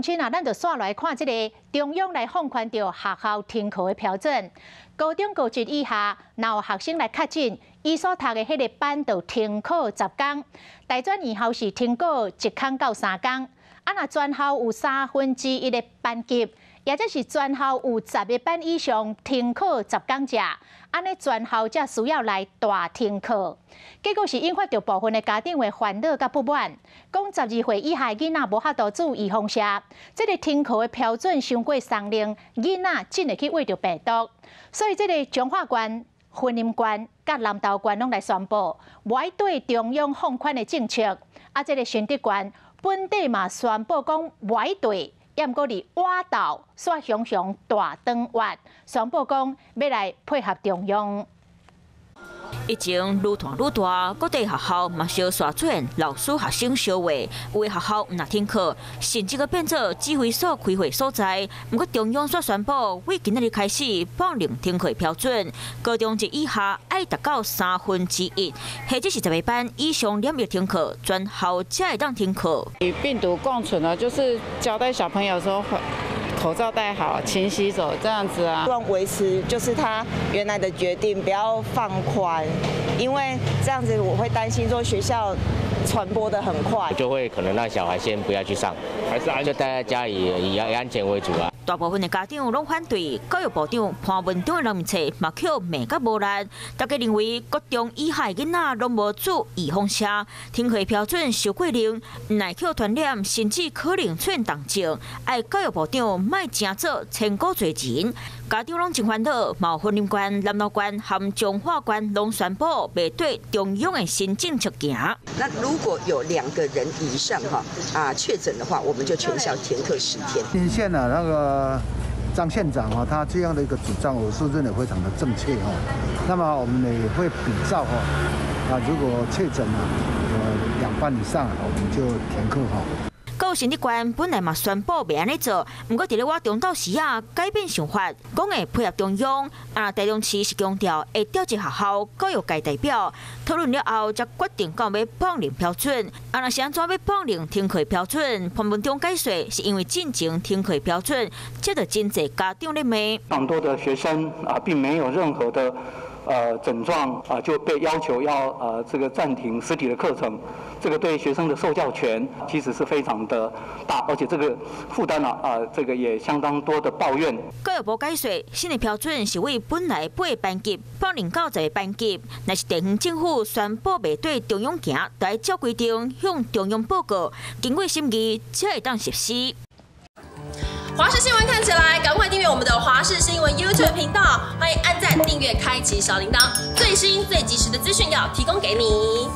鄉親啊，咱就煞來看這个中央來放寬著學校停課的標準。高中高職以下，若有學生來確診，伊所讀的彼个班就停課10工。大專院校是停課1工到3工。啊，若全校有1/3的班級，抑者是全校有10个班以上停課10工者，按呢全校才需要來大停課。結果是引發著部分的家長的煩惱佮不滿，講12歲以下囡仔無法度注預防射，這个停課的標準傷過鬆令，囡仔真會去秽著病毒。所以這个彰化縣、雲林縣佮南投縣攏來宣布，無愛綴中央放寬的政策。啊，這个順德縣本底嘛宣布講無愛綴，抑毋過佇倚斗煞雄雄大轉彎，宣布講欲來配合中央。疫情愈傳愈大，各地學校嘛相紲出現老師學生相罵，有的學校毋但停課，甚至閣變做指揮所開會所在。毋過中央煞宣布，對今仔日開始放寬停課標準，高中職以下愛達到1/3，或者是10個班以上染疫停課，全校才會當停課。與病毒共存呢，就是交代小朋友說，口罩戴好，勤洗手，這樣子啊。希望維持就是他原來的決定，不要放寬，因為這樣子我會擔心說學校傳播得很快，就會可能讓小孩先不要去上，還是就待在家裡，以安全為主啊。大部分的家長攏反對，教育部長潘文忠的人面冊嘛予罵甲無力。大家認為國中以下囡仔攏無注預防射，停課標準傷過冷，毋但予傳染，甚至可能出現重症。愛教育部長莫成做千古罪人。家長攏真煩惱，嘛有雲林縣、南投縣和彰化縣攏宣布袂綴中央的新政策行。那如果有兩個人以上哈啊確診的話，我們就全校停課10天。雲林縣的那個張縣長啊，他這樣的一個主張，我是認為非常的正確哈。那麼我們也會比照哈，啊，如果確診了兩班以上，我們就停課哈。閣順德縣本來嘛宣布袂按呢做，毋過佇咧倚中晝時仔改變想法，講會配合中央。啊，台中市是強調會召集學校教育界代表討論了後，才決定講欲放寬標準。啊，若是按怎欲放寬停課標準？潘文忠解說是因為進前停課標準，這就真濟家長咧罵。很多的學生啊，並沒有任何的症狀啊，就被要求要這個暫停實體的課程。這個對學生的受教權其實是非常的大，而且這個負擔呢啊，這個也相當多的抱怨。教育部解說，新的標準是對本來八個班級放寬到10個班級，若是地方政府宣布袂綴中央行，就愛照規定向中央報告，經過審議才會當實施。華視新聞看起來，趕快訂閱我們的華視新聞 YouTube 頻道，歡迎按讚、訂閱、開啟小鈴鐺，最新最及時的資訊要提供給你。